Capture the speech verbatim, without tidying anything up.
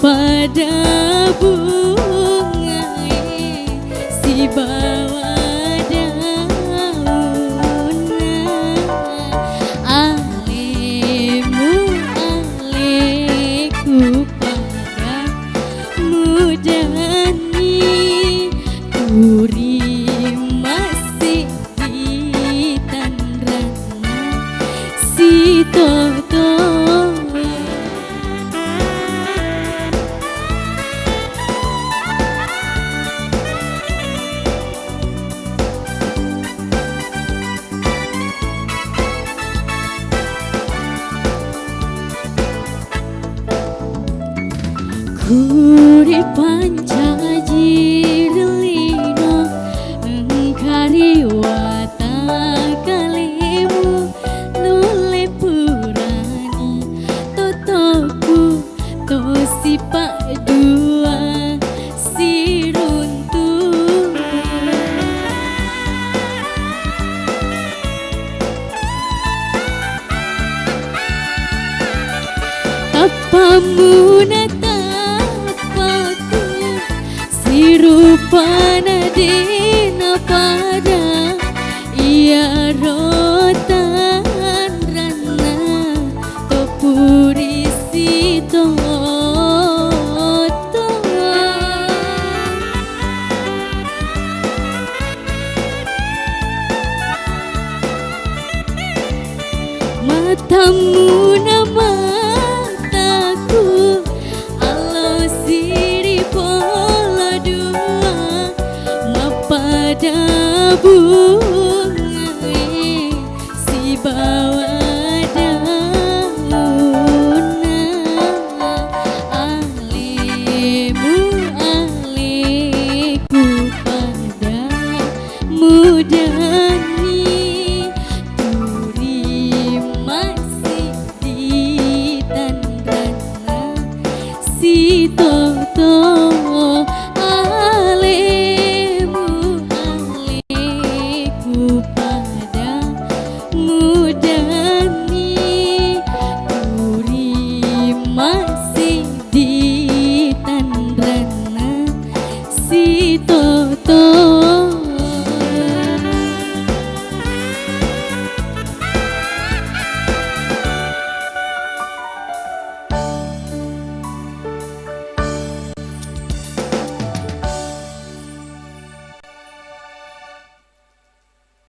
Pada bungae sibawa daunna, alemu aleku pada mudanni, turi massi di tanranna sitoto. Kuri pancaji ri lino, engka ri watakkalemu, nulle purani totoku tosi paddua siruntu. Tappamuna tappaku, sirupana de'na pada, iyaro tanranna to puri sitoto. Matammuna mataku, allo siri polo dua, mappada bungae sibawa daunna, alemu aleku pada mudanni, turi massi di tanranna sitoto, alemu aleku pada mudanni, turi massi di tanranna sitoto.